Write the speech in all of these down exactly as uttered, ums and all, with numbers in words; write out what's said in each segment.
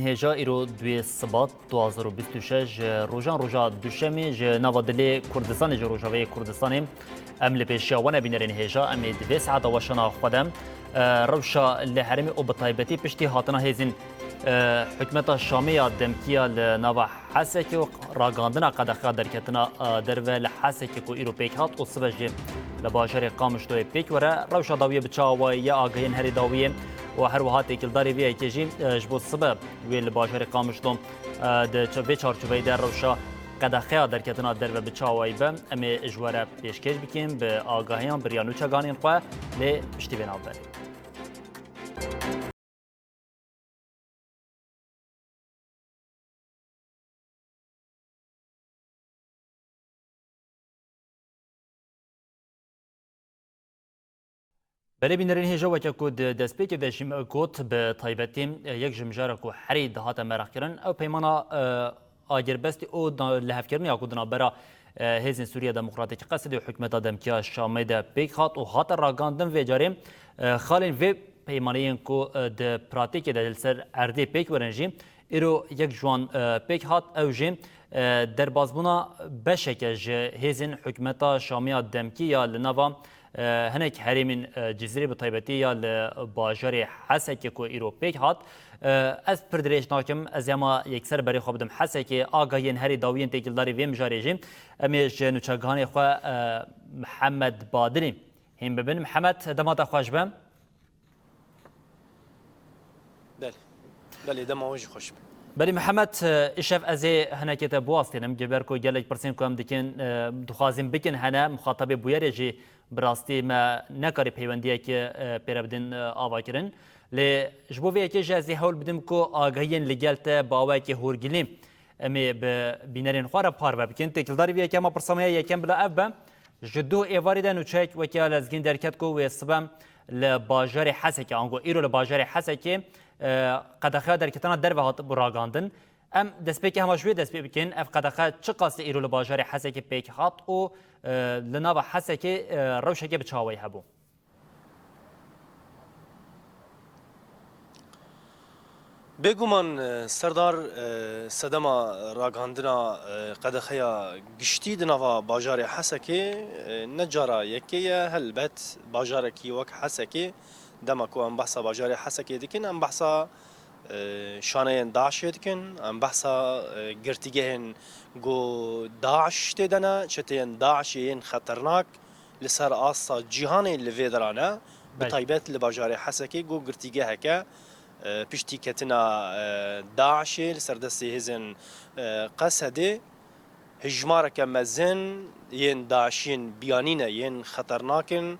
Hêja îro duyê Sibat du hazar û bîst û şeş, rojan roja Duşemê ji nava dilê Kurdistanê ji Rojavayê Kurdistanê. Em li pêşiya we ne bînerên hêja, em ê di vê saeta weşana xwe de, e, rewşa li herêmê û bi taybetî piştî hatina hêzên, e, hikûmeta Şamê ya demkî ya li nava Hesekê û ragihandina qedexeya derketina, e, derve li Hesekê ku îro pêk hat û sibe jî li bajarê Qamişloyê pêk were, rewşa dawiyê bi çawa ye, agahiyên herî dawiyê û her wiha têkildarî vê yekê jî, e, ji bo sibe wê li bajarê Qamişlo, e, di çi-, vê çarçoveyê de rewşa qedexeya derketina derve bi çawayî be, em ê ji we re pêşkêş bikin bi agahiyan bi riya nûçeganên xwe, lê piştî vê navberê. Belê bînerên hêja, weke ku di destpêkê de jî me got, bi taybetî, e, yek ji mijara ku herî dihate meraqkirin, ew peymana, e, agirbestî û da-, lihevkirinê ya ku di navbera, e, Hêzên Sûriya Demokratîk, Qesedê û hikûmeta demkî ya Şamê de pêk hat û hate ragihandin vê carê, e, xalên vê peymaniyên ku, e, di pratîkê de li ser erdê pêk werin jî, îro yek ji wan, e, pêk hat, ew jî, e, derbazbûna beşeke ji hêzên hikûmeta Şamê ya demkî ya li nava, e, hinek herêmên, e, Cizîrê, bi taybetî ya li bajarê Hesekê ku îro pêk hat. E, ez pir dirêj nakim, ez ema yekser berê xwe bidim Hesekê, agahiyên herî dawiyên têkildarî vê mijarê jî em ê ji nûçegihanê xwe, e, Mihemed Badirî hîn bibin. Mihemed, dema te xweş be. Belê. Belê, dema we jî xweş be. Belê Mihemed, îşev ez ê hinekê te biwastînim, ji ber ku gelek pirsên ku em dikin, e, dixwazin bikin hene, muxatabê bûyerê jî bi rastî me nekarî peywendiyekê, e, pê re bidin, e, avakirin. Lê ji bo vê yekê jî ez ê hewl bidim ku agahiyên li gel te bi awayekî hûrgilî em ê bi bînerên xwe re parve bikin. Têkildarî vê yekê, ema pirsa me ya yekem bila ev be. Ji duh êvarê de nûçeyek weke ya lezgîn derket ku wê sibe li bajarê Hesekê, ango îro li bajarê Hesekê, e, qedexeya derketina derve hatibû ragandin. Em destpêkê hema ji wê dest pê bikin. Ev qedexe çiqas îro li bajarê Hesekê pêk hat û, e, li nava Hesekê, e, rewşeke bi çawayî hebû? Bêguman, e, Serdar, e, sedema ragihandina, e, qedexeya giştî di nava bajarê Hesekê, e, ne cara yekê ye. Helbet bajarekî wek Hesekê, dema ku em behsa bajarê Hesekê dikin, em behsa, e, şaneyên DAIŞê dikin, em behsa, e, girtîgehên ku DAIŞ tê de ne, çeteyên DAIŞê yên xeternak, li ser asta cîhanê li vê dera ne, bi Belê. taybet li bajarê Hesekê ku girtîgeheke, e, piştî ketina, e, DAIŞê li ser destê hêzên, e, Qesedê, hijmareke mezin yên DAIŞ yên biyanî ne, yên xeternak in,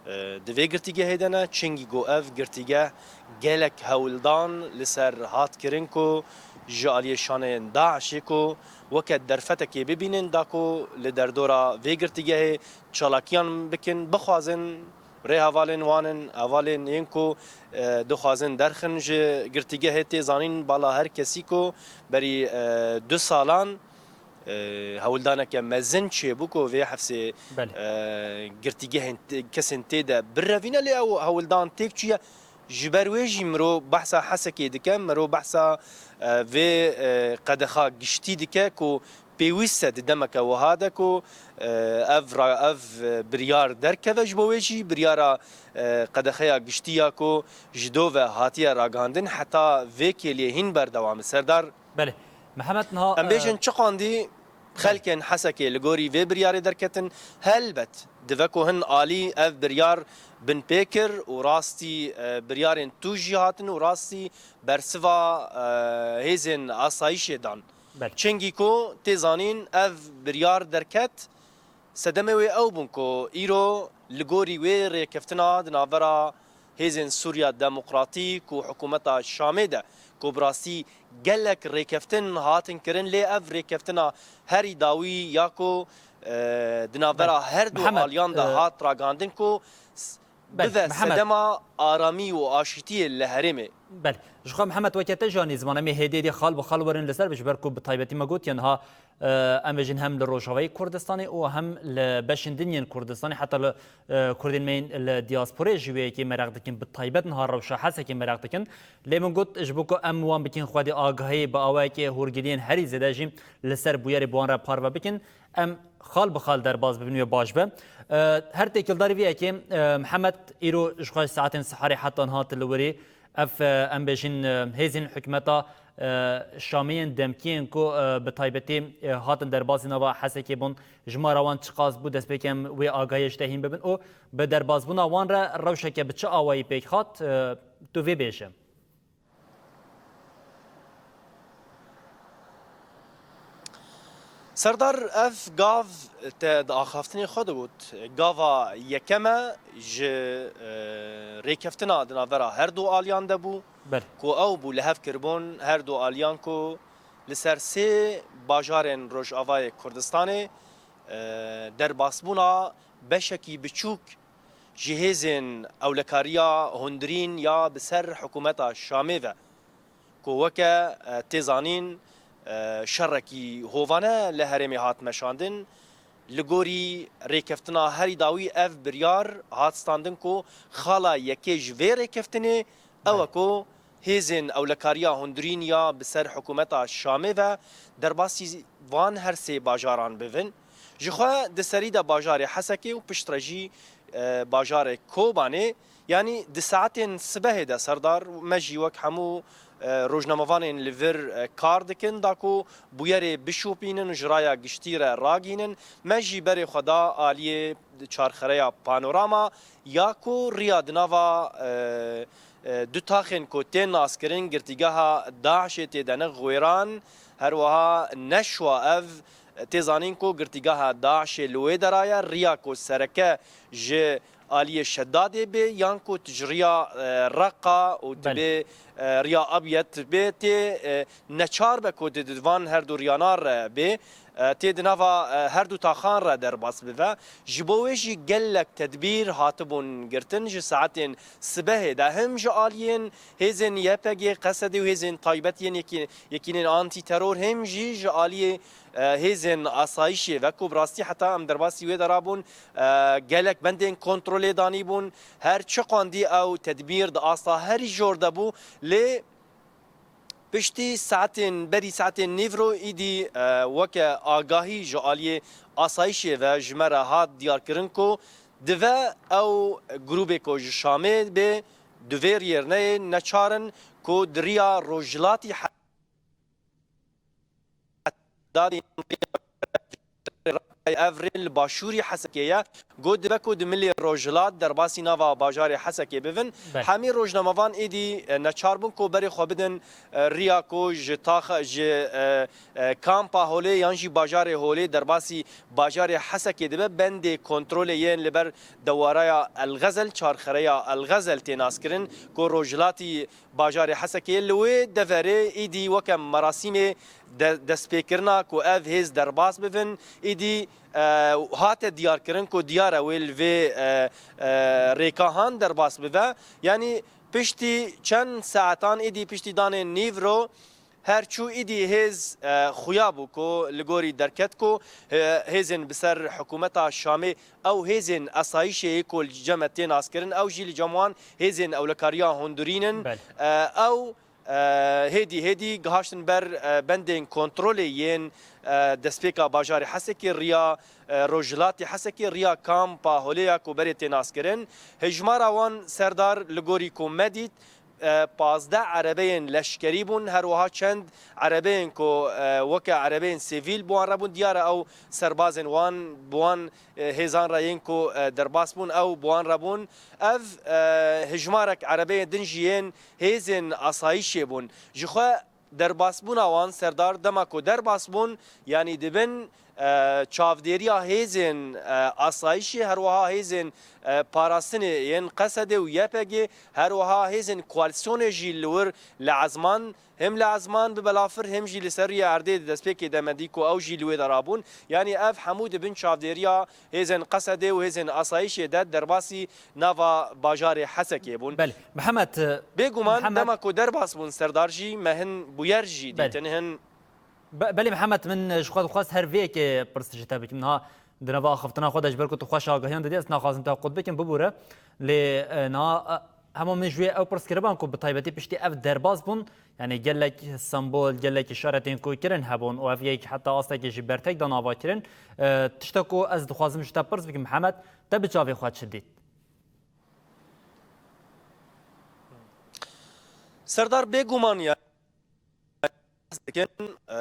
e, di vê girtîgehê de ne, çingî ku ev girtîgeh gelek hewldan li ser hat kirin ku ji aliyê şaneyên DAIŞê ku weke derfetekê bibînin, da ku li derdora vê girtîgehê çalakiyan bikin, bixwazin rêhevalên wan in, hevalên yên ku, e, dixwazin derxin ji girtîgehê, tê zanîn bala her kesî ku berî, e, du salan, e, hewldaneke mezin çêbû ku vê hefsê, Belê. e, girtîgehên tê-, kesên tê de birevîne, lê ew hewldan têk çûye. Ji ber wê jî miro behsa Hesekê dike, miro behsa, e, vê, e, qedexa giştî dike ku pêwîst e di demeke wiha de ku, e, ev ra-, ev, e, biryar derkeve. Ji bo wê jî biryara, e, qedexeya giştî ya ku ji do ve hatiye ragihandin, heta vê kêliyê hîn berdewam e. Serdar, Belê. Mihemed, niha, em bêjin e, çiqandî xelkên Hesekê li gorî vê biryarê derketin, helbet dive ku hin alî ev biryar binpê kir û rastî, e, biryarên tûj jî hatin û rastî bersiva, e, hêzên asayîşê dan. Belê. Çingî ku tê zanîn ev biryar derket, sedemê wê ew bûn ku îro li gorî wê rêkeftina di navbera Hêzên Sûriya Demokratîk û hikûmeta Şamê de ku bi rastî gelek rêkeftin hatin kirin, lê ev rêkeftina herî dawî ya ku, e, di navbera Belê. her du Mihemed, aliyan de e, hat ragandin ku s-, Belê, bibe Mihemed. sedema aramî û aşîtiyê li herêmê. Belê. Ji xwe Mihemed weke te jî anî ziman, em ê hêdî hêdî xal bi xal werin li ser, ji ber ku bi taybetî me gotiye niha, e, em bêjin hem li Rojavayê Kurdistanê û hem li beşên din yên Kurdistanê, heta li, e, Kurdên me yên li diasporê jî wê yekê meraq dikin, bi taybet niha rewşa Hesekê meraq dikin. Lê min got, ji bo ku em wan bikin xwedî agahî bi awayekê hûrgiliyên herî zêde jî li ser bûyerê bi wan re parve bikin, em xal bi xal derbas bibin wê baş be. E, her têkildarî vê yekê, e, Mihemed, îro ji xwe saetên siharê heta niha tu li wirî, ev, e, em bêjin, e, hêzên hikûmeta, e, Şamê yên demkî yên ku, e, bi taybetî, e, hatin derbasî nava Hesekê bûn, jimara wan çiqas bû, destpêkê em wê agahiyê ji te hîn bibin û bi derbasbûna wan re rewşeke bi çi awayî pêk hat, e, tu vê bêje. Serdar, ev gav te di axaftinê xwe de got, gava yekem e ji, e, rêkeftina di navbera her du aliyan de bû, Belê. ku ew bû li hev kiribûn her du aliyan ku li ser sê bajarên Rojavayê Kurdistanê, e, derbasbûna beşekî biçûk ji hêzên ewlekariya hundirîn ya bi ser hikûmeta Şamê ve, ku weke, e, tê zanîn, e, şerekî hovane li herêmê hat meşandin. Li gorî rêkeftina herî dawî ev biryar hat standin ku xala yekê ji vê rêkeftinê ew e Belê. ku hêzên ewlekariya hundirîn ya bi ser hikûmeta Şamê ve derbasî van her sê bajaran bibin. Ji xwe di serî de bajarê Hesekê û piştre jî, e, bajarê Kobanê, yanî di saetên sibehê de Serdar, me jî wek hemû, e, rojnamevanên li vir, e, kar dikin, da ku bûyerê bişopînin û ji raya giştî re ragihînin. Me jî berê xwe da aliyê çarxereya Panorama, ya ku riya di nava, e, e, du taxên ku tên naskirin girtîgeha DAIŞê tê de ne Xwêran, her wiha Neşwa ev tê zanîn ku girtîgeha DAIŞê li wê dera ye, riya ku sereke ji aliyê Şedadê bê yan ku tu ji riya, e, Reqa û tu Belê. bê, e, riya Abyad bê tê, e, neçar be ku tu di van her du riyana re bê, e, tê di nava, e, her du taxan re derbas bive. Ji bo wê jî gelek tedbîr hatibûn girtin ji saetên sibehê de. Him ji aliyên hêzên Y P G, Qesedê û hêzên taybet yên yekî-, yekînên antîteror, him jî ji aliyê, e, hêzên asayişê ve ku bi rastî heta em derbasî wê de rabûn, e, gelek bendên kontrolê danîbûn. Her çiqandî ew tedbîr di asta herî jor de bû, lê Piştî saetên, berî saetên nîvro îdî, e, weke agahî ji aliyê asayişê ve ji me re hat diyarkirin ku dive ew grûbê ku ji Şamê bê, di vê riyê neyê neçar in ku di riya rojhilatî he-, dadên ev rê li başûrî Hesekê ye. Got dibe ku di milê rojhilat derbasî nava bajarê Hesekê bibin. Belê. Hemî rojnamevan êdî, e, neçar bûn ku berê xwe bidin, e, riya ku ji taxa, ji, e, e, kampa Holê yan jî bajarê Holê derbasî bajarê Hesekê dibe. Bendê kontrolê yên li ber dewaraya El Xezel, çarxereya El Xezel tê naskirin ku rojhilatî bajarê Hesekê. Li wê deverê êdî weke merasîmê de-, destpêkirina ku ev hêz derbas bibin, êdî, e, hate diyarkirin ku diyar e wê li vê, e, e, rêka han derbas bive. Yanî piştî çend saetan êdî piştî danê nîvro her çû êdî hêz, e, xuya bû ku li gorî derket ku, e, hêzên bi ser hikûmeta Şamê ew hêzên esayîşê yê ku li cem me tê naskirin, ew jî li cem wan hêzên ewlekariya hundirîn in. Belê. E, ew, e, hêdî hêdî gihaştin ber, e, bendên kontrolê yên, e, destpêka bajarê Hesekê, riya, e, rojhilatê Hesekê, riya kampa Holê ya ku berê tê naskirin. Hejmara wan Serdar li gorî ku me dît, e, pazdeh erebeyên leşkerî bûn, her wiha çend erebeyên ku, e, weke erebeyên sivîl bi wan re bûn. Diyar e ew serbazên wan bi wan, e, hêzan re yên ku, e, derbas bûn, ew bi wan re bûn. Ev, e, hejmarek erebeyên din jî yên hêzên asayîşê bûn. Ji xwe derbasbûna wan Serdar dema ku derbas bûn, yanî dibin e, çavdêriya hêzên, e, asayişê, her wiha hêzên, e, parastinê yên Qesedê û Y P G, her wiha hêzên koalîsyonê jî li wir li ezman, him li ezman bi belafir, him jî li ser rûyê erdê di destpêkê de me dî ku ew jî li wê de rabûn. Yanî ev hemû di bin çavdêriya hêzên Qesedê û hêzên asayişê de derbasî nava bajarê Hesekê bûn. Belê. Mihemed, e, Bêguman Mihemed dema ku derbas bûn Serdar jî me hin bûyer jî Belê. dîtin, hin Be-, belê Mihemed, min ji xwe dixwest her vê yekê pirs ji te bikim. Niha di nava axiftina xwe de ji ber ku tu xweş agahiyan didî, ez naxwazim te qut bikim, bibûre. Lê, e, niha, e, hema min ji wê ew pirs kiriban ku bi taybetî piştî ev derbas bûn, yanî gelek sembol, gelekî şaretên ku kirin hebûn û ev yek heta astekê jî bertek da nava kirin. E, tişta ku ez dixwazim ji te pirs bikim, Mihemed, te bi çavê xwe çi dît? Serdar, bêguman ya dikin, e,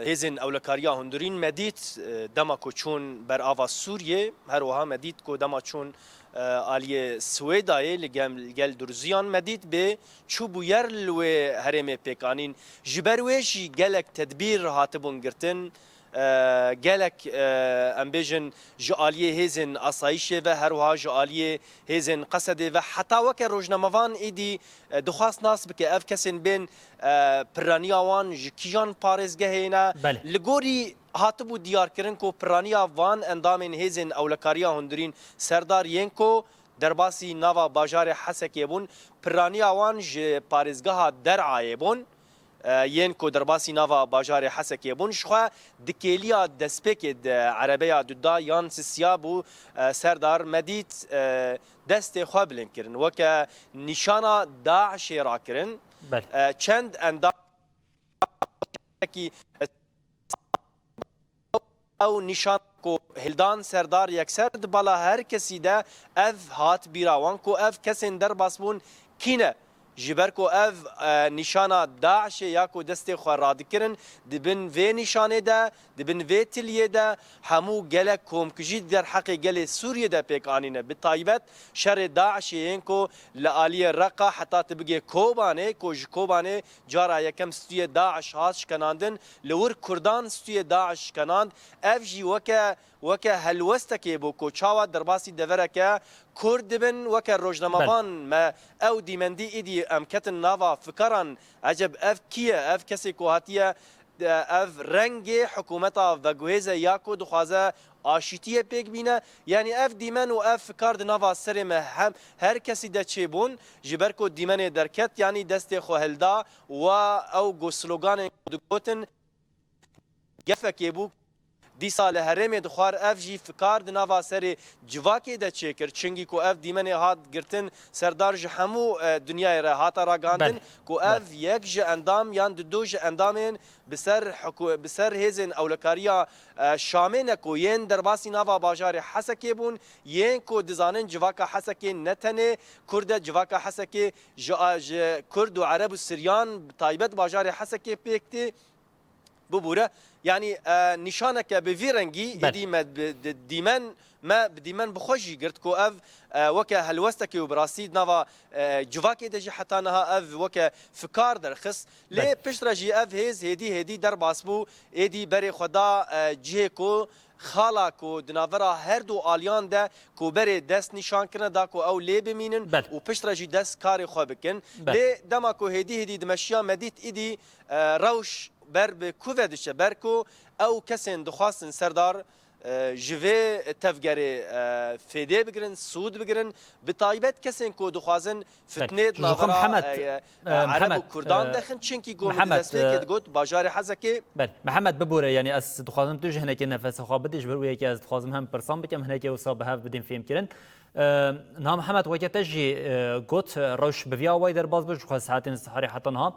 hêzên ewlekariya hundirîn me dît, e, dema ku çûn ber ava Sûriyê, her wiha me dît ku dema çûn, e, aliyê Swêdayê li gel, gel Durziyan me dît bê çû bûyer li wê herêmê pêk anîn. Ji ber wê jî gelek tedbîr hatibûn girtin. E, gelek, e, em bêjin ji aliyê hêzên asayişê ve, her wiha ji aliyê hêzên Qesedê ve, heta weke rojnamevan êdî, e, dixwast nas bike ev kesên bên, e, piraniya wan ji kîjan parêzgehê ne. Belê. Li gorî hatibû diyarkirin ku piraniya van endamên hêzên ewlekariya hundirîn Serdar yên ku derbasî nava bajarê Hesekê bûn, piraniya wan ji parêzgeha Derayê bûn, e, yên ku derbasî nava bajarê Hesekê bûn, ji xwe di kêliya destpêkê de erebeya duda yan sisiya bû, e, Serdar me dît, e, destê xwe bilind kirin. Weke nîşana DAIŞê rakirin. Belê. E, çend endamekî ew nîşan ku hildan Serdar yekser di bala her kesî de ev hat bîra wan ku ev kesên derbas bûn kî ne? Ji ber ku ev, e, nîşana DAIŞê ya ku destê xwe radikirin, di bin vê nîşanê de, di bin vê tiliyê de hemû gelek komkujî di derheqê gelê Sûriyê de pêk anîne. Bi taybet şerê DAIŞê yên ku li aliyê Reqa heta tu bigê Kobanê, ku ji Kobanê cara yekem stûyê DAIŞ hat şikenandin, li wir Kurdan stûyê DAIŞ şikenand. Ev jî weke, weke helwestekê bû ku çawa derbasî devereke Kurd dibin, weke rojnamevan Belê. me ew dîmendî îdî em ketin nava fikaran, eceb ev kî ye, ev kesê ku hatiye, e, ev rengê hikûmeta veguhêze ya ku dixwaze aşîtiyê pêk bîne. Yanî ev dîmen û ev fikar di nava serê me hem her kesî de çêbûn, ji ber ku dîmenê derket, yanî destê xwe hilda, wa ew go sloganên ku digotin, gefekê bû. Dîsa li herêmê dixwar ev jî fikar di nava serê civakê de çêkir. Çingî ku ev dîmenê hat girtin, Serdar ji hemû, e, dinyayê re hate ragihandin Belê. ku Belê. ev yek ji endam yan dido ji endamên bi ser hikû-, bi ser hêzên ewlekariya, e, Şamê ne ku yên derbasî nava bajarê Hesekê bûn, yên ku dizanin civaka Hesekê ne tenê Kurd e, civaka Hesekê ji a-, ji Kurd û Ereb û Siryan bi taybet bajarê Hesekê pêk tê. Bibûre, yanî, e, nîşaneke bi vî rengî Belê. êdî me bi, di, dîmen, me bi dîmen bi xwe jî girt ku ev, e, weke helwestekê û bi rastî di nava, e, civakê de jî heta niha ev weke fikar derxist. Lê Belê. piştre jî ev hêz hêdî hêdî derbas bû, êdî berê xwe da, e, cihê ku xala ku di navbera her du aliyan de ku berê dest nîşan kirine da ku ew lê bimînin Belê. û piştre jî dest karê xwe bikin. Belê. Lê dema ku hêdî hêdî dimeşiya me dît îdî, e, rewş ber bi ku ve diçe? Ber ku ew kesên dixwastin Serdar, e, ji vê tevgerê, e, fêdê bigirin, sûd bigirin, bi taybet kesên ku dixwazin Belê. fitnê di Ji xwe navbera, Mihemed, e, e, Ereb û Mihemed, Kurdan e, dexin, çinkî ku min di Mihemed, destpêkê e, digot, bajarê Hezekê. Belê. Mihemed, bibore, yanî ez dixwazim tu ji hinekê nefesa xwe bidî, ji ber wê yekê ez dixwazim hem pirsan bikim, hinekê wisa bi hev bidîn fêm kirin. E, niha Mihemed, weke te jî, e, got, rewş bi vî awayî derbas bû, ji xwe saetên siharê heta niha.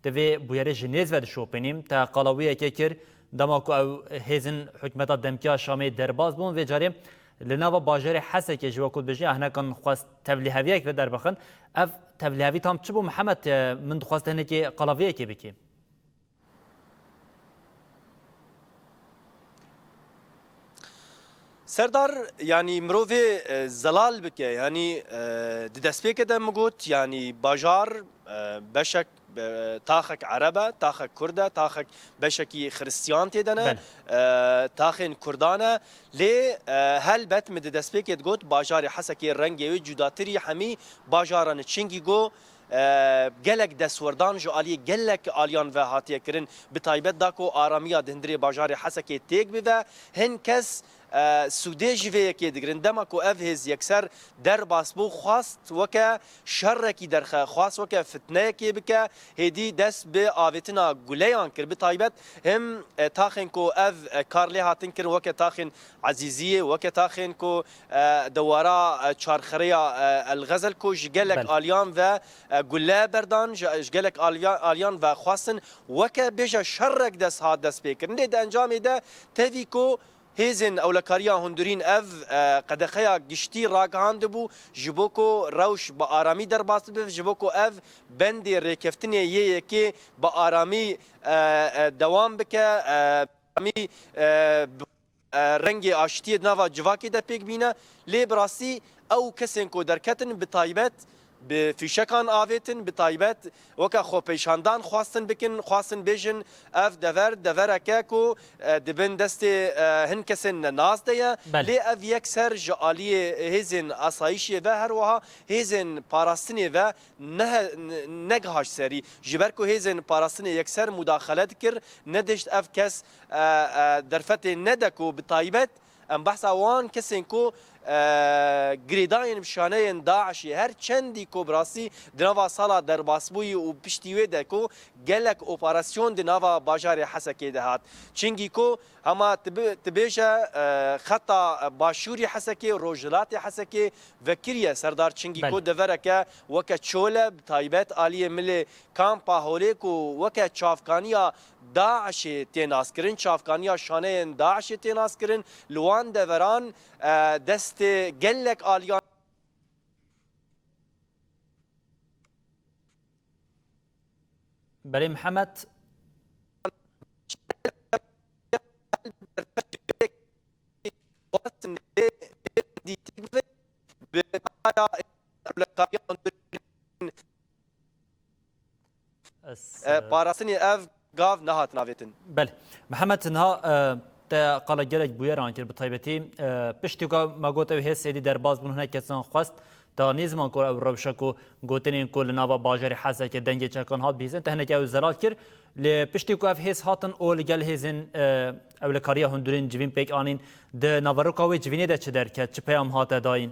Divê bûyerê ji nêz ve dişopînî. Te qala wî yekê kir, dema ku ew hêzên hikûmeta demkî ya Şamê derbas bûn, vê carê li nava bajarê Hesekê ji we ku dibêjin, ya hinekan xwest tevlîheviyek ve derbixin. Ev tevlîhevî tam çi bû, Mihemed? Min dixwest hinekê qala vê yekê bikî. Serdar, yanî mirovê, e, zelal bike, yanî, e, di destpêkê de min got, yanî bajar, e, beşek e, taxek Ereb e, taxek Kurd e, taxek beşekî Xiristiyan tê de ne, Belê. e, taxên Kurdan e. Lê, e, helbet min di destpêkê digot, bajarê Hesekê rengê wê cudatirî hemî bajaran e. Çingî got, e, gelek destwerdan ji aliyê gelek aliyan ve hatiye kirin. Bi taybet da ku aramiya di hundirê bajarê Hesekê têk bibe, hin kes, e, sûdê ji vê yekê digirin. Dema ku ev hêz yekser derbas bû, xwast weke şerekî derxe, xwast weke fitneyekê bike, hêdî dest bi avêtina guleyan kir. Bi taybet him, e, taxên ku ev, e, kar lê hatin kirin, weke taxên Ezîziyê, weke taxên ku, e, dewara, e, çarxereya, e, El Xezel ku ji gelek Belê. aliyan ve, e, gule berdan, ji, ji gelek aliya-, aliyan ve xwestin weke bêje şerek dest hat destpêkirin. Lê di encamê de tevî ku hêzên ewlekariya hundirîn ev, e, qedexeya giştî ragihandibû, ji bo ku rewş bi aramî derbas bibe, ji bo ku ev bendê rêkeftinê yê yekê bi aramî, e, e, dewam bike, e, aramî, e, bi, e, rengê aştiyê di nava civakê de pêk bîne. Lê bi rastî ew kesên ku derketin bi taybet bi fîşekan avêtin, bi taybet weke xwepêşandan xwestin bikin, xwestin bêjin, ev dever, devereke ku, e, di bin destê, e, hin kesên nenas de ye. Belê. Lê ev yekser ji aliyê hêzên asayişê ve, her wiha hêzên parastinê ve ne-, ne-, negihaşt serî. Ji ber ku hêzên parastinê yekser mudaxele dikir, nedişt ev kes, e, e, derfetê nede ku bi taybet Em behsa wan kesên ku, e, girêdayên bi şaneyên DAIŞê, her çendî ku bi rastî di nava sala derbasbûyî û piştî wê de ku gelek operasyon di nava bajarê Hesekê de hat. Çingî ku hema tu bi-, tu bêje, e, xeta başûrî Hesekê, rojhilatê Hesekê vekiriye Serdar, çingî Belê. ku devereke weke çol e, bi taybet aliyê milê Kampa Holê ku weke çavkaniya DAIŞê tê naskirin, çavkaniya şaneyên DAIŞê tê naskirin, li wan deveran, e, destê gelek aliyan. Belê Mihemed. Bi Ez, e, e, parastinê ev gav nehatin avêtin. Belê. Mihemed, niha, e, te qala gelek bûyeran kir, bi taybetî, e, piştî ku me got ew hêz êdî derbas bûn, hinek kesan xwest, te nî ziman ku ew rewşa ku gotinên ku li nava bajarê Hesekê dengê çekan hat bihîzin, te hinek ew zelal kir. Lê piştî ku ev hêz hatin û li gel hêzên, e, ewlekariya hundirîn civîn pêk anîn, di naveroka wê civînê de çi derket, çi peyam hate dayîn?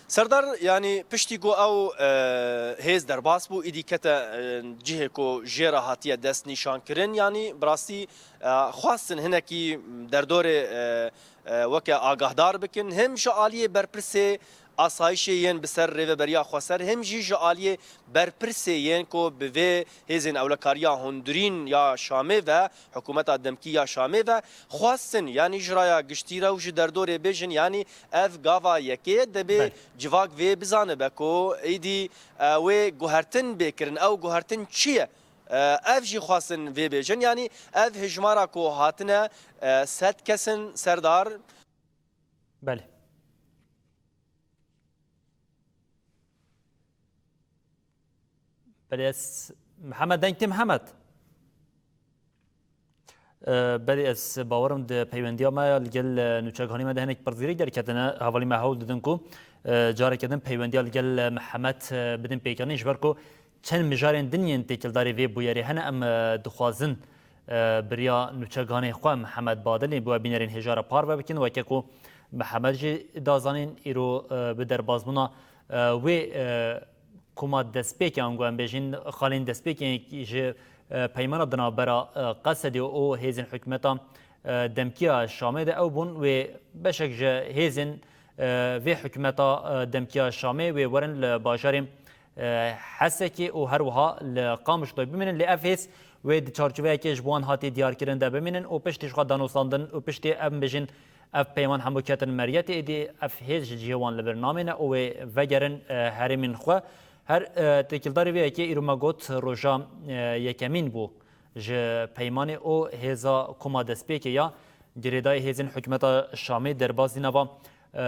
Serdar, yanî piştî ku ew, e, hêz derbas bû, îdî kete, e, cihê ku jê re hatiye dest nîşan kirin, yanî bi rastî, e, xwestin hinekî derdorê, e, e, weke agahdar bikin, him ji aliyê berpirsê asayişê yên bi ser Rêveberiya Xweser, him jî ji aliyê berpirsê yên ku bi vê hêzên ewlekariya hundirîn ya Şamê ve, hikûmeta demkî ya Şamê ve xwestin, yanî ji raya giştî re û ji derdorê bêjin, yanî ev gava yekê ye, dibê Belê. civak vê bizanibe ku êdî, e, wê guhertin bê kirin. Ew guhertin çi ye? E, ev jî xwestin vê bêjin, yanî ev hejmara ku hatine, e, sed kes in, Serdar. Belê. Belê ez, Mihemed, deng tê Mihemed? E, belê ez bawerim di peywendiya me ya li gel, e, nûçeganî me de hinek pirsgirêk derketine. Hevalî me hewl didin ku, e, careke din peywendiya li gel, e, Mihemed, e, bidin pêkanîn, ji ber ku çend mijarên din yên têkildarî vê bûyerê hene. Em, e, dixwazin, e, bi riya nûçeganê xwe Mihemed Badilê bi we bînerên hêja re parve bikin, weke ku Mihemed jî da zanîn, îro, e, bi derbasbûna, e, wê, e, koma destpêkê, ango em bêjin xalên destpêkê ji, e, peymana di navbera, e, Qesedê û hêzên hikûmeta, e, demkiya Şamê de ew bûn, wê beşek ji hêzên, e, vê hikûmeta, e, demkiya Şamê wê werin li bajarê, e, Hesekê û her wiha li Qamişloyê bimînin. Lê ev hêz wê di çarçoveyekê ji bo wan hatî diyarkirin de bimînin û piştî ji xwe danûstandin û piştî, em bêjin, ev peyman hemû ketin meriyetê, êdî ev hêz ji cihê wan li vir namêne û wê vegerin, e, herêmên xwe. Her, e, têkildarî vê yekê îro me got roja, e, yekemîn bû ji peymanê û hêza koma destpêkê ya girêdayî hêzên hikûmeta Şamê derbas dî nava, e,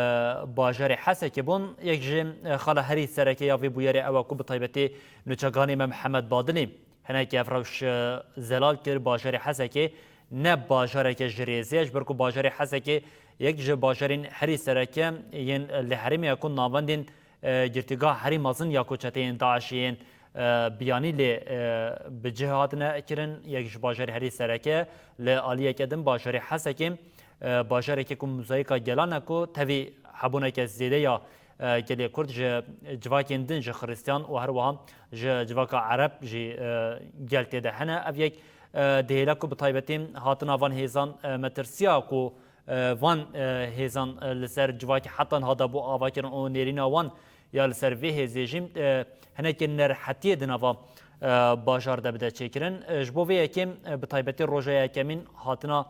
bajarê Hesekê bûn. Yek ji, e, xala herî sereke ya vê bûyerê ew e ku bi taybetî nûçeganê me Mihemed Badilî hinekî ev rewş, e, zelal kir. Bajarê Hesekê ne bajareke ji rêzê ye, ji ber ku bajarê Hesekê yek ji bajarên herî sereke yên li herêmê ye ku navendên, e, girtîgah herî mezin ya ku çeteyên DAIŞê yên, e, biyanî lê, e, bi cih hatine kirin, yek ji bajarê herî sereke, li aliyeke din bajarê Hesekê, e, bajareke ku mozayîka gelan e ku tevî hebûneke zêde ya, e, gelê Kurd ji civakên din, ji Xiristiyan û her wiha ji civaka Ereb jî, e, gel tê de hene. Ev yek, e, dihêle ku bi taybetî hatina van hêzan, e, metirsiya ku, e, van, e, hêzan, e, li ser civakê heta niha de bû avakirin û nêrîna wan ya li ser vê hêzê jî, e, hinekî nerehetiyê di nava, e, bajar de bide çêkirin. E, ji bo vê yekê, e, bi taybetî roja yekemîn hatina,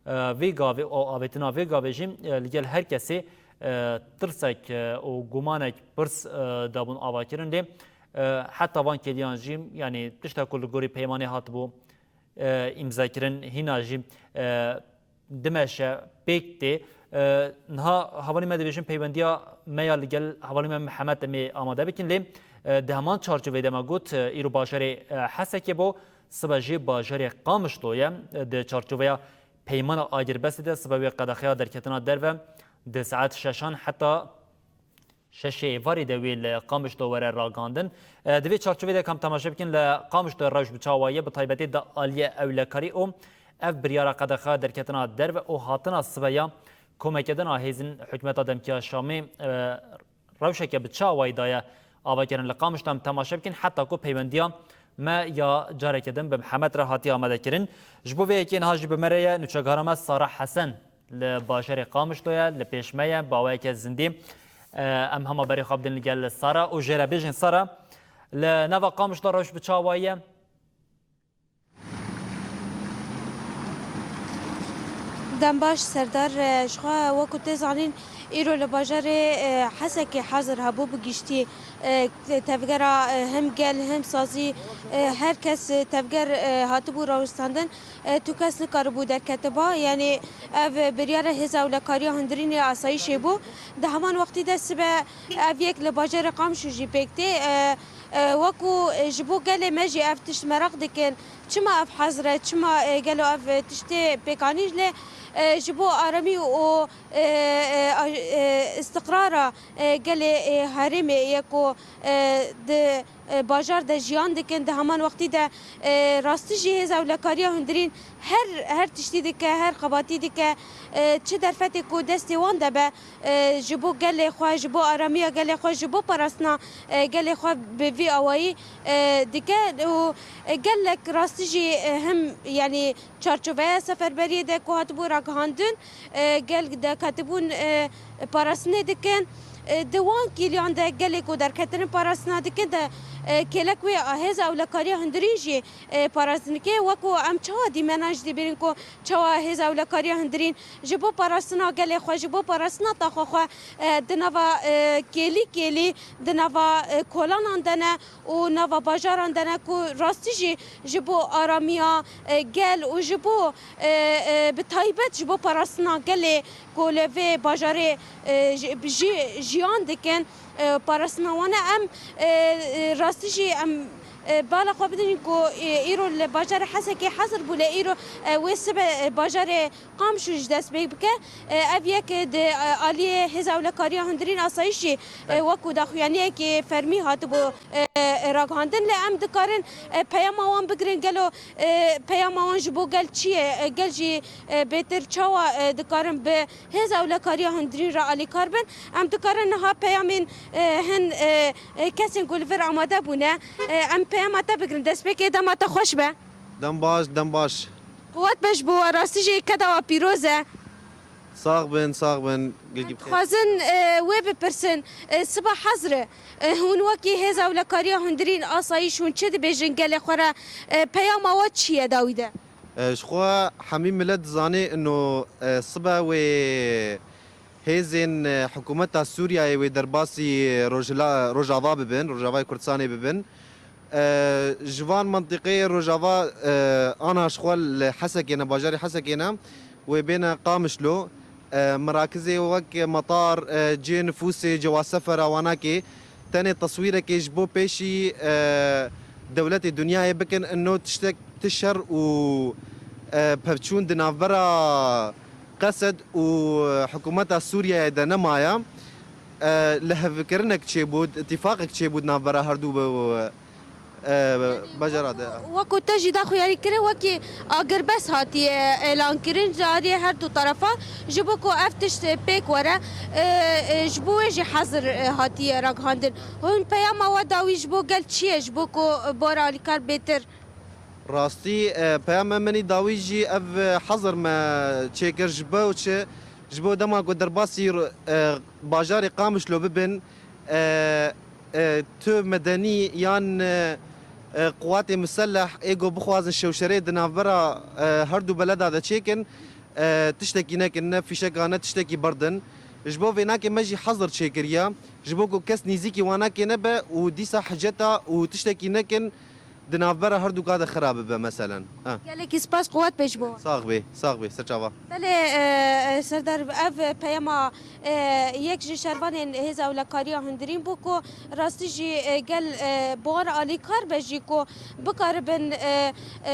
e, vê gavê û avêtina vê gavê jî, e, li gel her kesê, e, tirsek, e, û gumanek pirs, e, dabûn avakirin lê, e, heta van kêliyan jî, yanî tişta ku li gorî peymanê hatibû, e, îmzakirin hîna jî, e, dimeşe pêk tê. E, niha hevalî me dibêjin peywendiya me ya li gel hevalî me Mihemed em ê amade bikin lê, e, di heman çarçoveyê de me got, e, îro bajarê, e, Hesekê bû, sibe jî bajarê Qamişlo ye. E, di çarçoveya peymana agirbestê de sibe wê qedexeya derketina derve di saet şeşan heta şeşê êvarê de wê li Qamişlo were ragihandin. E, di vê çarçovê de kam temaşe bikin, li Qamişlo rewş bi çawa ye, bi taybetî di aliyê ewlekarî û ev biryara qedexe derketina derve û hatina sibeya komekidina hêzên hikûmeta demkî ya Şamê, e, rewşeke bi çi awayî daye avakirin li Qamişlo, em temaşe bikin, heta ku peywendiya me ya careke din bi Mihemed re hatiye amadekirin. Ji bo vê yekê niha jî bi me re ye nûçegara me Sara Hesen. Li bajarê Qamişlo ye, li pêş me ye, bi awayeke zindî. E, em hema berê xwe bidin li gel Sara û jê re bêjin, Sara, li nava Qamişlo rewş bi çawa ye? Dem baş Serdar, e, ji xwe wekû tê zanîn, îro li bajarê, e, Hesekê hazir hebû bi giştî. E, tevgera, e, hem gel hem sazî, e, her kes, e, tevger, e, hatibû rawestandin. E, tu kes nikaribû derketiba. Yanî ev biryara hêza ewlekariya hundirînê asayîşê bû. Di heman wextî de sibe ev yek li bajarê Qamişlo jî pêk tê. E, e, wekû, e, ji bo gelê me jî ev tişt meraq dikin. Çima ev hezr e? Çima, e, gelo ev, e, tiştê pêkanîn lê, e, ji bo aramî û, e, e, a-, e, îstiqrara, e, gelê, e, herêmê ye ku, e, di, e, bajar de jiyan dikin, di heman wextî de, e, rastî jî hêza ewlekariya hundirîn her, her tiştî dike, her xebatî dike, e, çi derfetê ku destê wan de be, e, ji bo gelê xwe, ji bo aramiya gelê xwe, ji bo parastina, e, gelê xwe bi vî awayî, e, dike û, e, gelek rastî jî, e, hem, yanî çarçoveya seferberiyê de ku hatibû ragihandin, e, gel derketibûn, e, parastinê dikin. E, di wan kêliyan de gelê ku derketinin parastina dikin de, e, kêlek wê a hêza ewlekariya hundirîn jî, e, parastin dike. Wekû em çawa dîmena jî dibînin ku çawa hêza ewlekariya hundirîn ji bo parastina gelê xwe, ji bo parastina taxa xwe, e, di nava, e, kêlî kêlî, di nava, e, kolanan de ne û nava bajaran de ne ku rastî jî ji bo aramiya, e, gel û ji bo, e, e, bi taybet ji bo parastina gelê ku li vê bajarê, e, ji, bi jî jiyan dikin, e, parastina wan e. Em, e, e, rastî jî em, e, bala xwe bidin ku, e, îro li bajarê Hesekê hezir bû, lê îro, e, wê sibe, e, bajarê Qamişlo jî dest pê bike. E, ev yek di, e, aliyê hêza ewlekariya hundirîn asayîş jî, e, wekû daxuyaniyekê fermî hatibû, e, e, ragihandin. Lê em dikarin, e, peyama wan bigirin. Gelo, e, peyama wan ji bo gel çi ye? E, gel jî, e, bêtir çawa, e, dikarin bi hêza ewlekariya hundirîn re alîkar bin? Em dikarin niha peyamên, e, hin, e, e, kesên ku li vir amade bûne, e, em peyama te bigirin. Destpêkê dema te xweş be. Dem baş, dem baş. Quwet be ji bo we, rastî jî keda we pîroz e. Sax bin, sax bin. Gilgî bi xêr. Dixwazin, e, wê bipirsin, e, siba hezr e, e, hûn wekî hêza ewlekariya hundirîn asayîş hûn çi dibêjin gelê xwe re, e, peyama we çi ye dawî de? E, ji xwe hemî milet dizanê ino, e, sibe wê hêzên, e, hikûmeta Sûriyeyê wê derbasî Rojhila-, Rojava bibin, Rojavayê Kurdistanê bibin. E, ji van mentiqeyê Rojava, e, ana ji xwe li Hesekê ne, bajarê Hesekê ne, wê bêne Qamişlo. E, mirakizê wek metar, e, cê nifûsê, cewaze sefera wanakê, tenê teswîrekê ji bo pêşî, e, dewletê dinyayê bikin, ino tiştek, ti şer û, e, pevçûn di navbera Qesed û hikûmeta Sûriyeyê de nemaye. E, lihevkirinek çêbû, îtîfaqek çêbû di navbera herdu be-, e, bajara de. Wekî, wekî te jî daxuyanî kirin, wekî agirbest hatiye êlankirin ji aliyê her du terefa, ji bo ku ev tişt pêk were, e, e, ji bo wê jî hezir, e, hatiye ragihandin. Hûn peyama we dawî ji bo gel çi ye, ji bo ku bora alîkar bêtir? Rastî, e, peyama min î dawî jî ev, e, hezir me çêkir ji bo çi? Ji bo dema ku derbasî, e, bajarê Qamişlo bibin, e, e, tu medenî yan, e, e, quwatê miseleh ê ku bixwazin şewşerê di navbera, e, her du beleda de çêkin, e, tiştekî nekin, ne fîşeka, ne tiştekî berdin. Ji bo vênakê me jî hezir çêkiriye, ji bo ku kes nîzîkî wanakê nebe û dîsa hiceta û tiştekî nekin, di navbera her du ka de xira bibe, meselen. Ha. Gelekî spas, quwet be ji bo we. Sax bê, sax bê, ser çava. Belê, e, e, Serdar, ev peyama, e, yek ji şervanên Hêza Ewlekariya Hundirîn bû ku rastî jî, e, gel, e, bi wan re alîkar be jî ku bikaribin, e, e,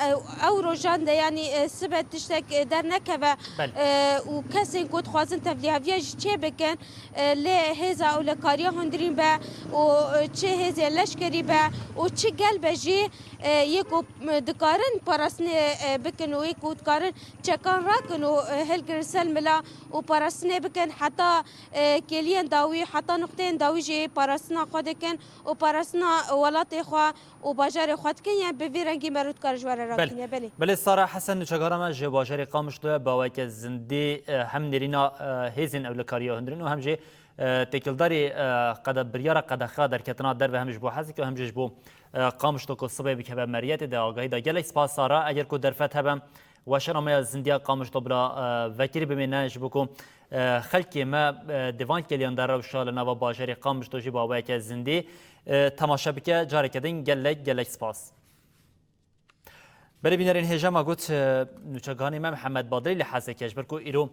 ew, ew rojan de, yanî, e, sibe tiştek, e, dernekeve, Belê. e, û kesên ku dixwazin tevlîheviya jî çê bikin, e, lê Hêza Ewlekariya Hundirîn be û, e, çi hêzên leşkerî be û çi gel be jî, e, yê ku, e, dikarin parastinê, e, bikin û yê ku dikarin çekan rakin û, e, hilgirin ser mila û parastinê bikin heta, e, kêliyên dawî, heta nuqteyên dawî jî parastina xwe dikin û parastina welatê xwe û bajarê xwe dikin, yên bi vî rengî me rû dikare ji we re Belê. rakîne. Belê. Belê, Sara Hesen, nûçegara me ji bajarê Qamişlo ye, bi awayeke zindî, e, hem nêrîna, e, hêzên ewlekariya hundirîn û hem jî, e, têkildarî, e, qede-, biryara qedexe derketina derve hem ji bo Hesekê û hem jî ji bo, e, Qamişlo ku sibê bikeve meriyetê de agahî da. Gelek spas, Sara. Eger ku derfet hebe, weşana me ya zindiya Qamişlo bila, e, vekirî bimîne, ji bo ku, e, xelkê me, e, di van kêliyan de rewşa li nava bajarê Qamişlo jî bi awayeke zindî, e, temaşe bike. Careke din gelek, gelek spas. Belê bînerên hêja, me got, e, nûçegihanê me Mihemed Badilî li Hesekê, ji ber ku îro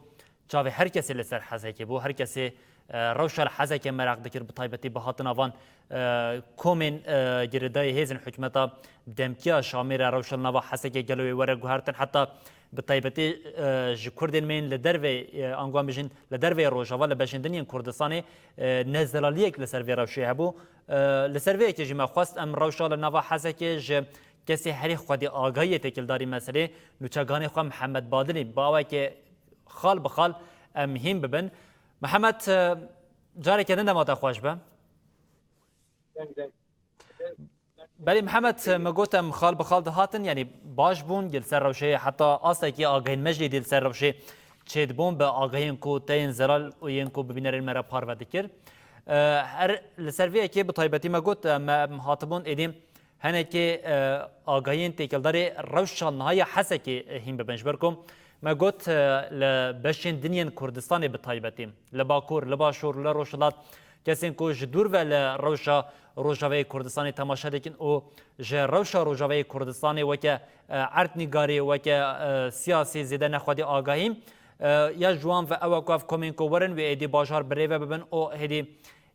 çavê her kesê li ser Hesekê bû, her kesê, e, rewşa li Hesekê meraq dikir, bi taybetî bi hatina van, e, komên, e, girêdayî hêzên hikûmeta demkî ya Şamê re rewşa li nava Hesekê gelo wê were guhertin, heta bi taybetî, e, ji Kurdên me yên li dervê, e, ango em bijîn, li dervê Rojava, li beşên din yên Kurdistanê, e, nezelaliyek li ser vê rewşê hebû. E, li ser vê yekê jî me xwest em rewşa li nava Hesekê ji kesê herî xwedî agahiyê têkildarî meselê nûçegihanê xwe Mihemed Badilî bi awayekê xal bi xal em hîn bibin. Mihemed, e, careke din dema te xweş be. Belê Mihemed, me got em xal bi xal dihatin, yanî baş bûn, gel ser rewşê heta astekî agahên me jî dî li ser rewşê çêdibûn bi agahiyên ku te yên zelal û yên ku bi bînerên me re parve dikir. E, her li ser vê yekê bi taybetî me got, e, me, em hatibûn êdî henekê, e, agahiyên têkildarê rewşa niha ya Hesekê, e, hîn bibin. Ji ber ku me got, e, li beşên din yên Kurdistanê bi taybetî, li Bakur, li Başûr, li Rojhilat, kesên ku ji dûr ve li rewşa Rojavayê Kurdistanê temaşe dikin û ji rewşa Rojavayê Kurdistanê weke, e, erdnîgarî, weke, e, siyasî zêde nexwedî agahî, e, ya ji wan ve ew e ku ev komên ku werin wê êdî bajar bi rê ve bibin û hêdî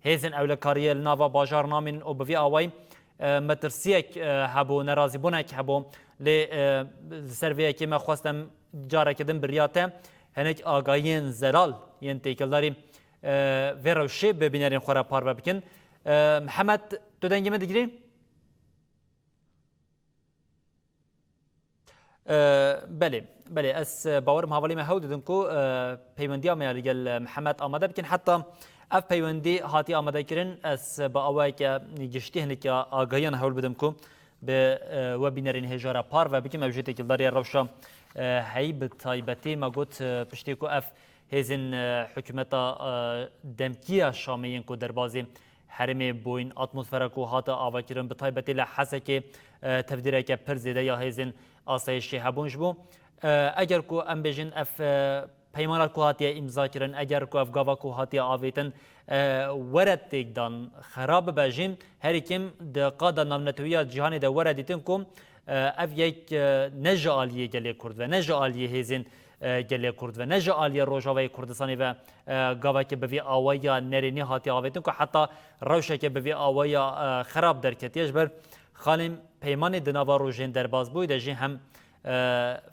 hêzên ewlekariyê li nava bajar namînin û bi vî awayî, e, metirsiyek, e, hebû, nerazîbûnek hebû. Lê, e, li ser vê yekê me xwest em careke din bi riya te hinek agahiyên zelal yên têkildarî, e, vê rewşê bi bînerên xwe re parve bikin. E, Mihemed, tu dengê min digirî? E, belê, belê, ez, e, bawerim hevalê me hewl didin ku, e, peywendiya me ya li gel, e, Mihemed amade bikin. Heta ev peywendî hatiye amadekirin, ez, e, bi awayeke giştî hinek ya agahiyan hewl bidim ku bi, e, we bînerên hêja re parve bikim. Ew jî têkildarî rewşa, e, heyî bi taybetî me got, e, piştî ku ev hêzên, e, hikûmeta, e, demkî ya Şamê yên ku derbazî herêmê bûyîn, atmosfera ku hate avakirin, bi taybetî li Hesekê, e, tevdîreke pir zêde ya hêzên asayişê hebûn ji bo, e, eger ku em bêjin ev, e, peymana ku hatiye îmza kirin, eger ku ev gava ku hatiye avêtin, e, were têkdan, xera bibe jî, herî kêm di qada navnetewî ya cîhanê de were dîtin ku E, ev yek, e, ne ji aliyê gelê Kurd ve, ne ji aliyê hêzên, e, gelê Kurd ve, ne ji aliyê Rojavayê Kurdistanê ve, e, gaveke bi vî awaya nerênî hatiye avêtin ku heta rewşeke bi vî awaya, e, xerab derketiye. Ji ber xalên peymanê di nava rojên derbas bûyî de jî hem, e,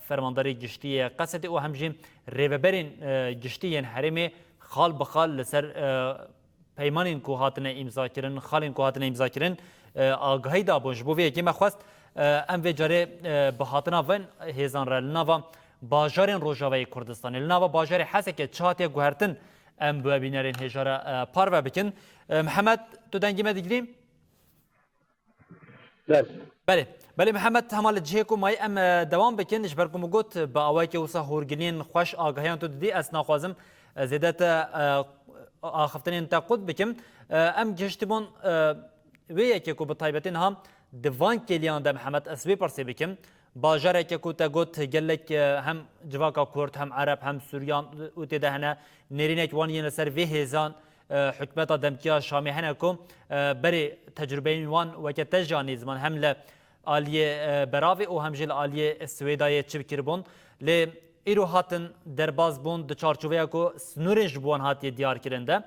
fermandarê giştî yê Qesedê û hem jî rêveberên, e, giştî yên herêmê xal bi xal li ser, e, peymanên ku hatine îmzakirin, xalên ku hatine îmzakirin, e, agahî dabûn. Ji bo vê yekê me xwest, e, em vê carê, e, bi hatina van hêzan re li nava bajarên Rojavayê Kurdistanê, li nava bajarê Hesekê çi hatiye guhertin, em bi we bînerên hêja re, e, parve bikin. E, Mihemed, tu dengê me digirî? Belê. Belê. Belê Mihemed, hema li cihê ku mayî em, e, dewam bikin, ji ber ku min got, bi awayekî wisa hûrgiliyên xweş agahiyan tu didî, ez naxwazim, e, zêde te, e, axiftinên te qut bikim. E, em gihiştibûn, e, wê yekê ku bi taybetî niha di van kêliyan de, Mihemed, ez vê pirsê bikim. Bajareke ku te got gelek, e, hem civaka Kurd, hem Ereb, hem Suryan û tê de hene, nêrînek wan yên li ser vê hêzan, e, hikûmeta demkî ya Şamê hene ku, e, berê tecrûbeyên wan weke te jî anî ziman, hem li aliyê, e, beravê û hem jî li aliyê Swêdayê çi kiribûn. Lê îro hatin derbas bûn di çarçoveya ku sînorên ji bo wan hatiye diyar kirin de.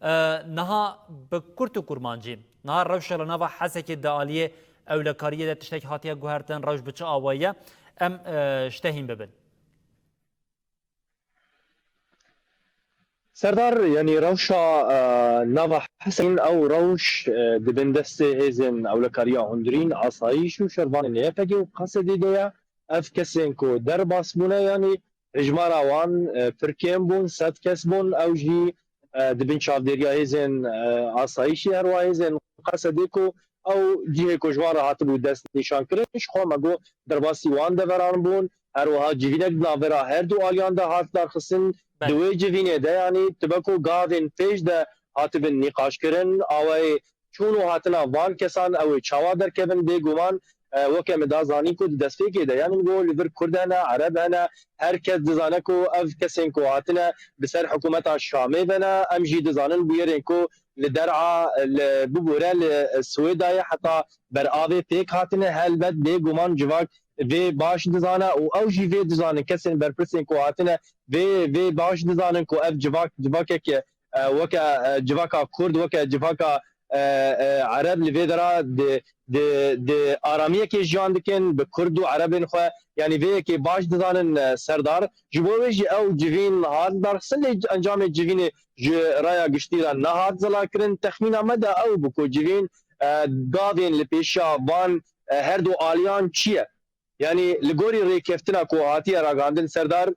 E, niha bi kurt û kurmancî, niha rewşa li nava Hesekê di aliyê ewlekariyê de tiştek hatiye guhertin, rewş bi çi awayî ye? Em, e, ji te hîn bibin. Serdar, yanî rewşa, e, nava Hesekê, ew rewş, e, di bin destê hêzên ewlekariya hundirîn, asayîş û şervanên Y P G û Qesedê de ye. Ev kesên ku derbas bûne, yanî hejmara wan, e, pir kêm bûn, sed kes bûn. Ew jî, e, di bin çavdêriya hêzên, e, asayîşê, herwa hêzên Qesedê ku ew cihê ku ji wan re hatibû dest nîşan kirin, ji xwe me got derbasî wan deveran bûn. Her wiha civînek di navbera her du aliyan de hat darxistin. Belê. Di wê civînê de, yanî, tibe ku gavên pêş de hatibin nîqaşkirin, awayê çûn û hatina van kesan, ew ê çawa derkevin, bêguman, e, weke min da zanîn ku di destpêkê de, yanî, min got, li vir Kurd hene, Ereb hene, her kes dizane ku ev kesên ku hatine bi ser hikûmeta Şamê ve ne, em jî dizanin bûyerên ku li der'a, li, bibûre li Swêdayê heta beravê pêk hatine, helbet bêguman civak vê baş dizane û ew jî vê dizanin, kesên berpirsên ku hatine vê, vê baş dizanin ku ev civak, civakek, e, weke, e, civaka Kurd, weke civaka, e, e, Ereb li vê dera di, di, di aramiyekê jiyan dikin, bi Kurd û Erebên xwe, yanî vê yekê baş dizanin, e, Serdar. Ji bo wê jî ew civîn hat darxistin, lê encamê civînê ji raya giştî re nehat zelakirin. Texmîna me de ew bû ku civîn, e, gavên li pêşiya van, e, her du aliyan çi ye? Yanî li gorî rêkeftina ku hatiye ragihandin Serdar,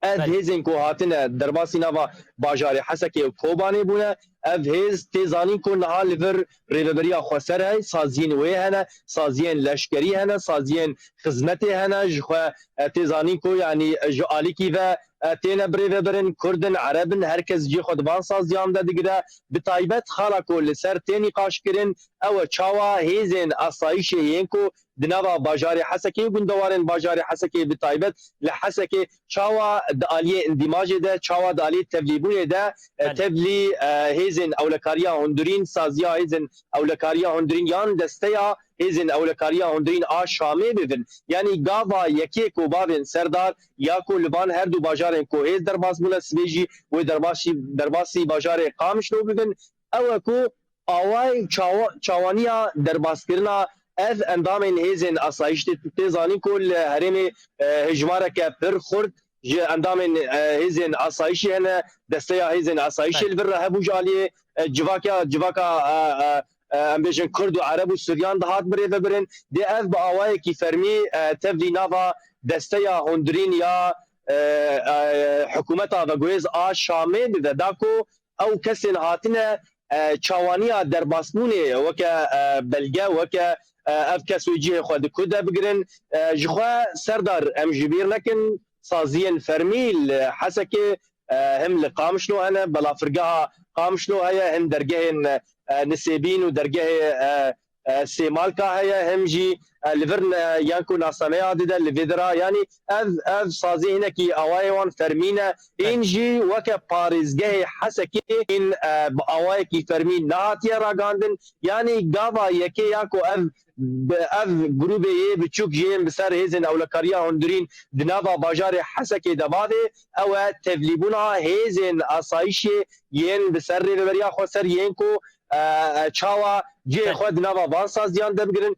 ev Belê. hêzên ku hatine derbasî nava bajarê Hesekê û Kobanê bûne, ev hêz tê zanîn ku niha li vir Rêveberiya Xweser heye, saziyên wê hene, saziyên leşkerî hene, saziyên xizmetê hene, ji xwe, e, tê zanîn ku, yanî, ji alîkî ve, e, têne birêvebirin, Kurd in, Ereb in, her kes cihê xwe di van saziyan de digire. Bi taybet xala ku li ser tê nîqaşkirin, ew e çawa hêzên asayîşê yên ku di nava bajarê Hesekê û gundewarên bajarê Hesekê, bi taybet li Hesekê, çawa di aliyê îndîmajê de, çawa di aliyê tevlîbûnê de, e, Belê. tevlî, e, hêzên ewlekariya hundirîn, saziya hêzên ewlekariya hundirîn yan desteya hêzên ewlekariya hundirîn a Şamê bibin. Yanî gava yekê ku bavên Serdar ya ku li van her du bajarên ku hêz derbas bûne, sibê jî wê derbasî, derbasî bajarê Qamişlo bibin. Ew e ku awayê çawa-, çawaniya derbaskirina ev endamên hêzên asayîş tê, tê zanîn ku li herêmê, e, hejmareke pir xurt ji endamên, e, hêzên asayîşê hene, desteya hêzên asayîşê Belê. li vir re hebû ji aliyê, e, civaka, civaka, e, e, e, em bêjin Kurd û Ereb û Suryan dihat birêvebirin. Dê ev bi awayekî fermî, e, tevlî nava desteya hundirîn ya, e, e, hikûmeta veguhêz a Şamê bibe. Da ku ew kesên hatine, e, çawaniya derbasbûnê weke, e, belge, weke, e, ev kes wê cihê xwe di ku de bigirin. E, ji xwe Serdar, em ji bîr nekin, saziyên fermî li Hesekê, e, him li Qamişlo hene, balafirgeha Qamişlo heye, him dergehên, e, Nisêbîn û dergehê, e, e, sêmalka heye, hem jî, e, li vir ne-, yan ku nasnameya dide li vê dira. Yanî ev, ev sazî hinekî awayê wan fermî ne. Hîn jî weke parêzgehê Hesekê hîn, e, bi awayekî fermî nehatiye ragihandin. Yanî gava yekê ya ku ev, bi, ev grûbê yê biçûk jê yên bi ser hêzên ewlekariya hundirîn di nava bajarê Hesekê de bavê, ew e tevlîbûna hêzên asayişê yên bi ser rêveberiya xweser yên ku, e, e, çawa cihê xwe di nava van saziyan de bigirin.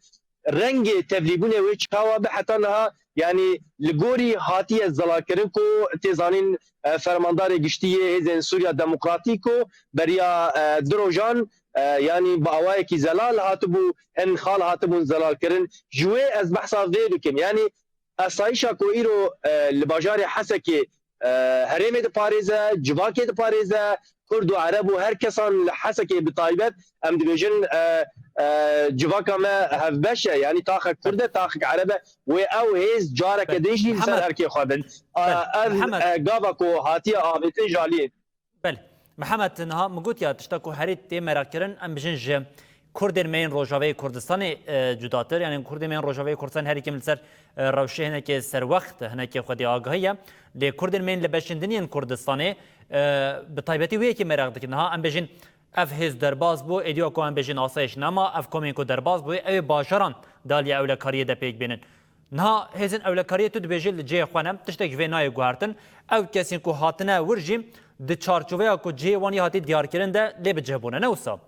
Rengê tevlîbûnê wê çawa be heta niha, yanî li gorî hatiye zelalkirin ku tê zanîn, e, fermandarê giştî yê Hêzên Sûriya Demokratîk ku beriya, e, du rojan, e, yanî bi awayekî zelal hatibû, hin xal hatibûn zelalkirin. Ji wê ez behsa vê dikim. Yanî asayişa ku îro, e, li bajarê Hesekê, e, herêmê diparêze, civakê diparêze, Kurd û Ereb û her kesan li Hesekê bi taybet, em dibêjin, e, e, civaka me hevbeş e, yanî taxek Kurd e, taxek Ereb e, wê ew hêz careke Belê. din jî li ser Mihemed. erkê xwe bin. A, Belê. ev, Mihemed. e, gava ku hatiye avêtin ji aliyê. Belê. Mihemed, niha min gotiya tişta ku herî tê meraq kirin, em bijin ji Kurdên me yên Rojavayê Kurdistanê, e, cudatir, yanî Kurdên me yên Rojavayê Kurdistan herî kêm li ser, e, rewşê hinekê serwext, hinekê xwedî agahî ye. Lê Kurdên me yên li beşên din yên Kurdistanê, e, bi taybetî wê yekê meraq dikin. Niha em bêjin ev hêz derbas bû, êdî wek ku em bêjin asayiş nema, ev komên ku derbas bûye, ew ê bajaran di aliyê ewlekariyê de pêk bînin. Niha hêzên ewlekariyê tu dibêjî li cihê xwe ne, tiştek ji vê nayê guhertin. Ew kesên ku hatine wir jî di çarçoveya ku cihê wan yê hatî diyarkirin de lê bi cih bûne, ne wisa?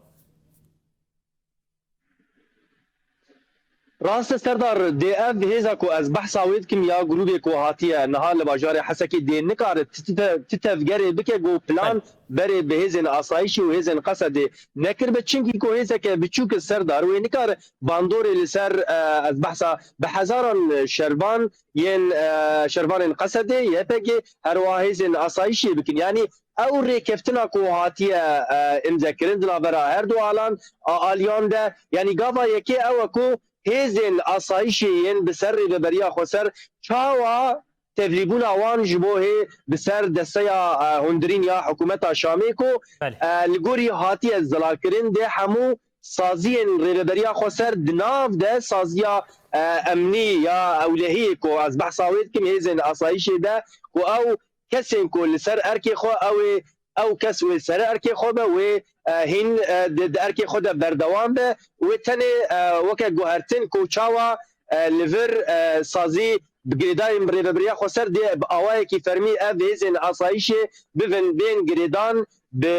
Rast e Serdar, dê ev hêza ku ez behsa wê dikim ya grûbê ku hatiye niha li bajarê Hesekê dê nikare ti, ti, ti tevgerê bike ku plan Belê. berê bi hêzên asayişê û hêzên Qesedê nekiribe. Çimkî ku hêzeke biçûk e Serdar, wê nikare bandorê li ser, e, ez behsa bi hezaran şervan yên, e, şervanên Qesedê, Y P G, her wiha hêzên asayişê bikin. Yanî ew rêkeftina ku hatiye, e, îmzekirin di navbera her du alan, a, aliyan de, yanî gava yekê ew e ku hêzên asayişê yên bi ser Rêveberiya Xweser çawa tevlîbûna wan ji bo hê bi ser desteya, e, hundirîn ya hikûmeta Şamê ku, Belê. e, li gorî hatiye zilalkirin dê hemû saziyên Rêveberiya Xweser di nav de saziya, e, emnî ya ewlehiyê ku ez behsa wê dikim hêzên asayişê de ku ew kesên ku li ser erkê xwe ew ê, ew kes wê ser erkê xwe be, wê, e, hîn, e, di, di erkê xwe de berdewam be, wê tenê, e, weke guhertin ku çawa, e, li vir, e, sazî bi girêdayên Rêveberiya Xweser dê bi awayekî fermî ev hêzên asayişê bivin bên girêdan bi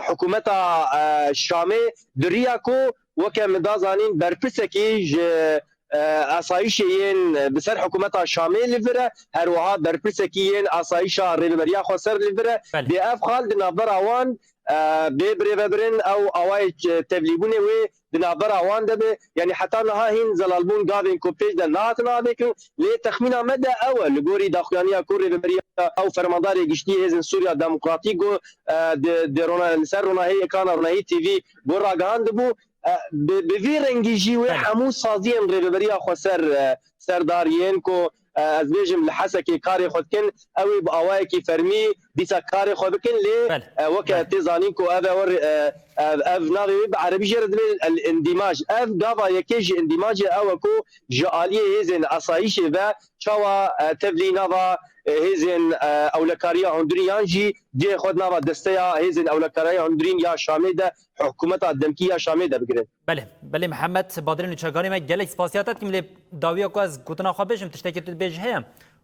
hikûmeta, e, Şamê di riya ku weke min da zanîn berpirsekî ji, e, asayişê yên bi ser hikûmeta Şamê li vir e, her wiha berpirsekî yên asayişa Rêveberiya Xweser li vir e. Belê. Dê ev xal di navbera wan, e, bê birêvebirin, ew awayek, e, tevlîbûnê wê di navbera wan de be. Yanî heta niha hîn zelalbûn gavên ku pêş de nehatin avêkirin. Lê texmîna me de ew e, li gorî daxuyaniya ku rêveberiya ew fermandarê giştî Hêzên Sûriya Demokratîk ku, e, di, di rona-, li ser ronahiyê ekana Ronahî T V ku ragihandibû, e, bi, bi vî rengî jî wê Belê. hemû saziyên Rêveberiya Xweser, e, Serdar yên ku, e, ez bêjim li Hesekê karê xwe dikin, ew ê bi awayekî fermî dîsa karê xwe bikin, lê, Belê. e, weke Belê. tê zanîn ku ev e, e, ev, ev navê wê bi erebî jê re dibê el-îndîmaj. Ev gava yekê ji îndîmajê ew e ku ji aliyê hêzên asayîşê ve çawa, e, tevlî nava, e, hêzên, e, ewlekariya hundirî yan jî cihê xwe di nava desteya hêzên ewlekariya hundirîn ya Şamê de, hikûmeta demkî ya Şamê de bigirin. Belê, belê Mihemed Badrîn û Çeganê me gelek spasiya te dikim, lê dawiya ku ez gotina xwe bêjim, tiştekî tu dibêjî heye?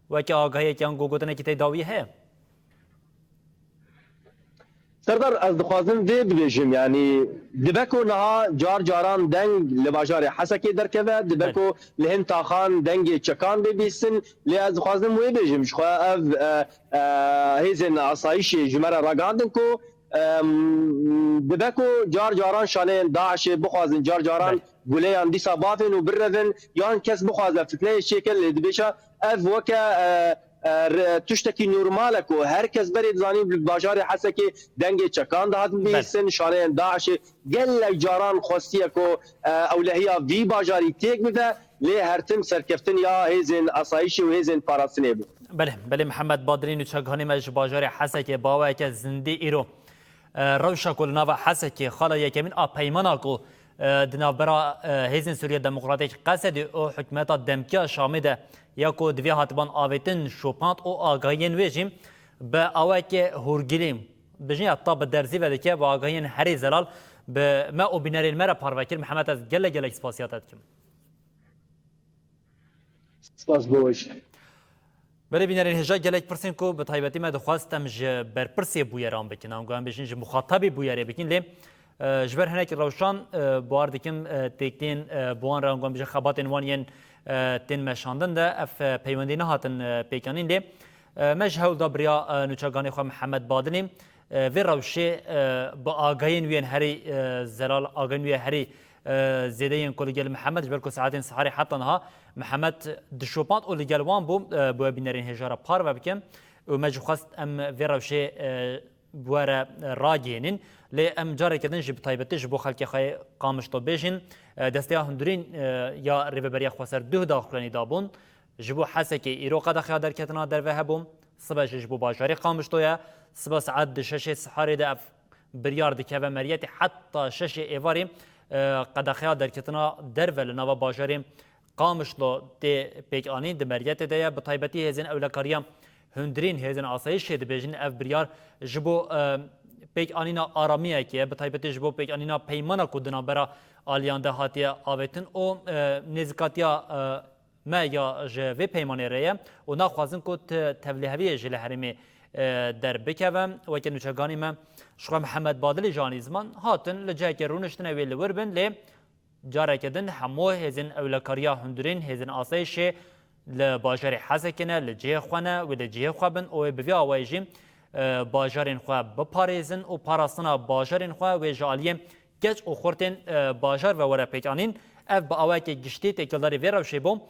Weke agahiyek yan ku gotinekî tê dawiyê heye? Serdar, ez dixwazim vê bibêjim, yanî dibe ku niha car caran deng li bajarê Hesekê derkeve, dibe Belê. ku li hin taxan dengê çekan bê bîstin, lê ez dixwazim wê bêjim, ji xwe ev, e, e, hêzên asayişê ji me re ragihandin ku, em, dibe ku car caran şaneyên DAIŞê bixwazin car caran Belê. guleyan dîsa bavên û birevin, yan kes bixwaze fitneyê çêke, lê dibêje ev weke, e, e, re-, tiştekî normal e ku her kes berê dizanî li bajarê Hesekê dengê çekan dihatin Belê. bihîstin, şaneyên DAIŞê gelek caran xwestiye ku, e, ewlehiya vî bajarî têk bibe, lê her tim serkeftin ya hêzên asayişê û hêzên parastinê bû. Belê, belê Mihemed Badrîn û Çeganê me ji bajarê Hesekê bi awayeke zindî îro, e, rewşa ku li nava Hesekê xala yekemîn a peymana ku e, di navbera, e, Hêzên Sûriya Demokratîk, Qesedê û hikûmeta demkî ya Şamê de ya ku divê hatiban avêtin şopand û agahiyên wê jî bi awayeke hûrgilî, bijin ya ta bi derzî vedike, bi agahiyên herî zelal bi me û bînerên me re parve kir. Mihemed, ez gelek gelek spasiya te dikim. Spas bo we jî. Belê bînerên hêja, gelek pirsên ku bi taybetî me dixwest em ji berpirsê bûyeran bikin, an ku em bêjin ji muxatabê bûyerê bikin, lê, e, ji ber hinek rewşan, e, bawer dikim, e, têkiliyên, e, bi wan re, an ku em bêjin xebatên wan yên, e, tên meşandin de ev, e, peywendî nehatin, e, pêkanîn, lê, e, me ji hewl da bi riya, e, nûçeganê xwe Mihemed Badilî, e, vê rewşê, e, bi agahiyên wê yên herî, e, zelal, agahiyên wê herî e, zêde yên ku li gel Mihemed, ji ber ku saetên siharê heta niha Mihemed dişopand û li gel wan bû, e, bi we bînerên hêja re parve bikim û me jî xwest em vê rewşê, e, bi we re, e, ragihînin. Lê em careke din jî bi taybetî ji bo xelkê xwe yê Qamişlo bêjin, e, desteya hundirîn, e, ya Rêveberiya Xweser duh daxuyanî dabûn. Ji bo Hesekê îro qedexeya derketina derve hebû. Sibe jî ji bo bajarê Qamişlo ye. Sibe saet di şeşê siharê de ev biryar dikeve meriyetê. Heta şeşê êvarê, e, qedexeya derketina derve li nava bajarê Qamişlo tê pêkanîn, di meriyetê de ye. Bi taybetî hêzên ewlekariya hundirîn, hêzên asayîşê dibêjin, ev biryar ji bo, e, pêkanîna aramiyekê ye. Bi taybetî ji bo pêkanîna peymana ku di navbera aliyan de hatiye avêtin û, e, nêzîkatiya, e, me ya ji vê peymanê re ye û naxwazin ku ti tevliheviyê jî li herêmê, e, derbikeve. Weke nûçeganî me ji xwe Mihemed Badilî jî anî ziman, hatin li cihekê rûniştine wê li wir bin, lê careke din hemû hêzên ewlekariya hundirîn, hêzên asayişê li bajarê Hesekê ne, li cihê xwe ne, wê li cihê xwe bin û wê bi vî awayî jî, e, bajarên xwe biparêzin û parastina bajarên xwe wê ji aliyê keç û xurtên, e, bajar ve were pêkanîn. Ev bi awayeke giştî têkildarî vê rewşê bû.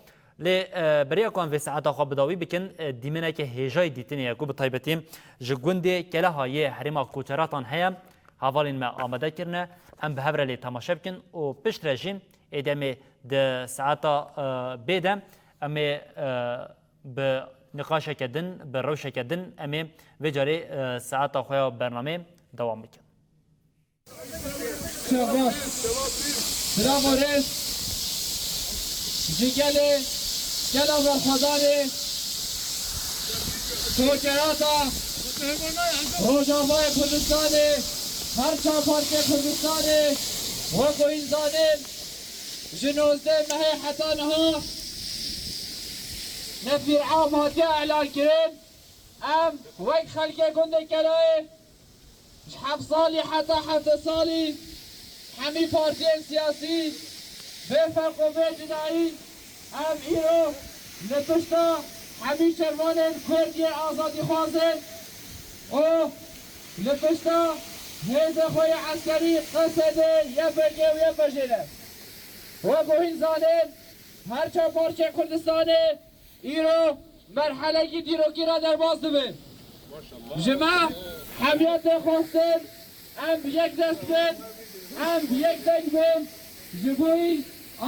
Lê, e, beriya ku em vê saeta xwe bi dawî bikin, e, dîmeneke hêjayî dîtinê ye ku bi taybetî ji gundê Keleha yê herêma Koçeratan heye, hevalên me amade kirine. Em bi hev re lê temaşe bikin û piştre jî êdî em ê di saeta, e, bê de em ê, e, bi niqaşeke din, bi rewşeke din em ê vê carê, e, saeta xwe ya bernameyê dewam bikin. Şevaz. Bravo Rêz. Ji gelê, gela berxwedanê, Koçerata, Rojavayê Kurdistanê, her çar parçeyê Kurdistanê, wek ku hîn zanên, ji nozdeh mehê heta niha nefîr am hatiye elan kirin. Em wek xelkê gundê Kelayê ji heft salî heta hevdeh salî hemî partiyên siyasî bê ferq û bê cudayî, em îro li pişta hemî şervanên Kurd yê azadîxwazên û li pişta hêzê xwe yê eskerî Qesedê, Y P G û Y P J ne. Wek ku hîn zanên, her çar parçeyê Kurdistanê îro merhelekî dîrokî re derbas dibe. Ji me hemiya tê xwestin, em bi yek dest bin, em bi yek deng bin, ji bo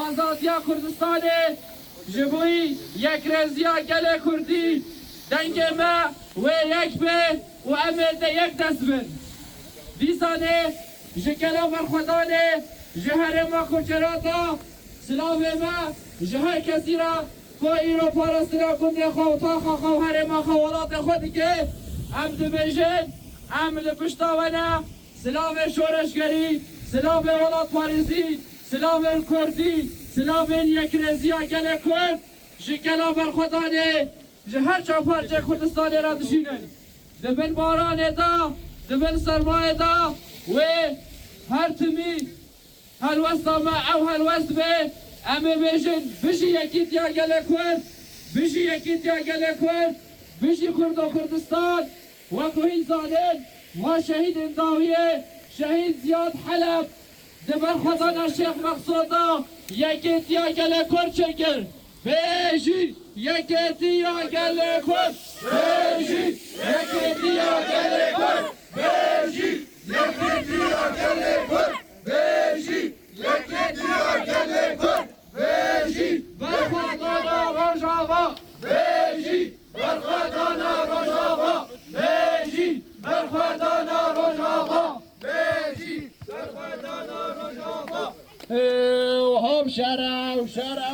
azadiya Kurdistanê, ji bo yekrêziya gelê Kurdî, dengê me wê yek be û em ê te yek dest bin. Dîsanê ji Kela Berxwedanê, ji herêma Koçerata, silavê me ji her kesî re ku îro parastina gundê xwe û taxa xwe û herêma xwe, welatê xwe dike. Em dibêjin, em li pişta we ne. Silavê şoreşgerî, silavê welatparêzî, silavên kurdî, silavên yekrêziya gelê Kurd ji Kela Berxwedanê, ji her çar parçeyê Kurdistanê re dişînin. Di bin baranê de, di bin sermayê de wê her timî helwesta me ew helwest be, em ê bêjin, bijî yekîtiya gelê Kurd, bijî yekîtiya gelê Kurd, bijî Kurdo Kurdistan. Wek ku hîn zanên, va şehîdên dawiyê, şehîd Ziyad Heleb, di berxwedana Şêx Mexsûd de yekêtiya gelê Kurd çêkir. Bêjî yekêtiya gelê Kurd! Bêjî yekêtiya gelê Kurd! Bêjî yekêtiya gelê Kurd! Bêjî yekêtiya gelê Kurd! Bêjî berxwedana Rojava! Bêjî berxwedana Rojava! Bêjî berxwedana Rojava! Bêjî berxwedana Rojava!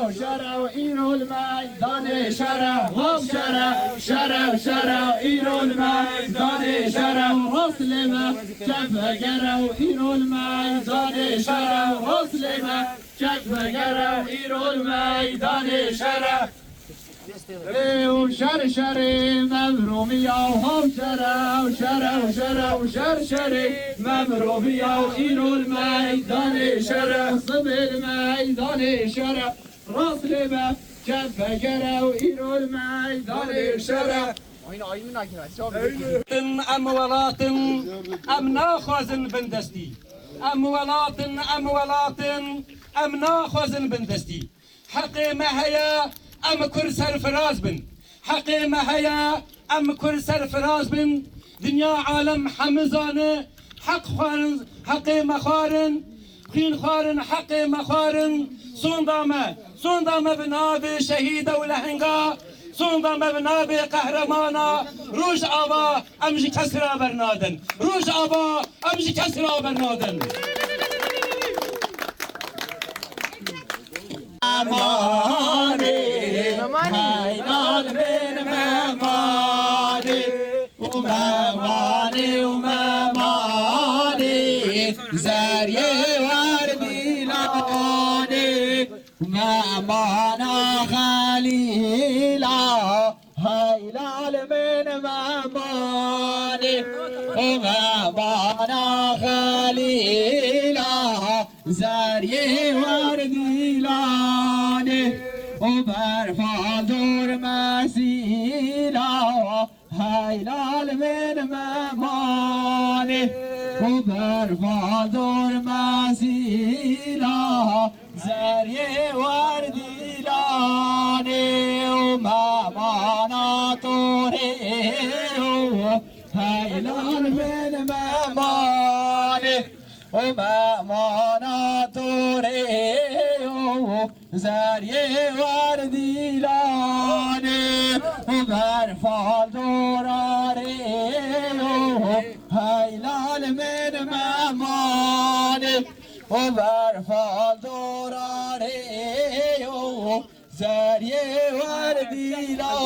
Şere û îro li meydanê şere, hov şere, şere, şere, îro li meydanê şere, rast lê me, çep vegere û îro li meydanê şere, rast lê me, çep vegere û îro li meydanê şere. Ê û şer şerê me miroviya û hov şere û şere û şere û şer şerê me miroviya û îro li meydanê şere, sibê li meydanê şere. Rast lê be, çep vegere û îro li meydanê şere. Em welat in, em naxwazin bin destî. Em welat in, em welat in, em naxwazin bin destî. Heqê me heye, em kur serfiraz bin. Heqê me heye, em kur serfiraz bin. Dinya alem hemî zane, heq xwarin, heqê me xwarin, xwîn xwarin, heqê me xwarin. Sonda me, sonda me bi navê şehîda û lehenga, sonda me bi navê qehremana Rojava em ji kes re bernadin. Rojava em ji kes re bernadin. Memanê, heylal min memanê, û memanê, û memanê, zeriyê werdîlanê, memana Xelîla, heylal min memanê, û memana Xelîla. Zeriyê werdîlanê û berfa dor mesîla, heylal min memanê û berfa dor mesîla. Zeriyê werdîlanê û memana torê û heylal min memanê. û memana torê û zeriyê werdîlanê û berfa dorarê û heylal min memanê û berfa dorarê û zeriyê werdîlanê.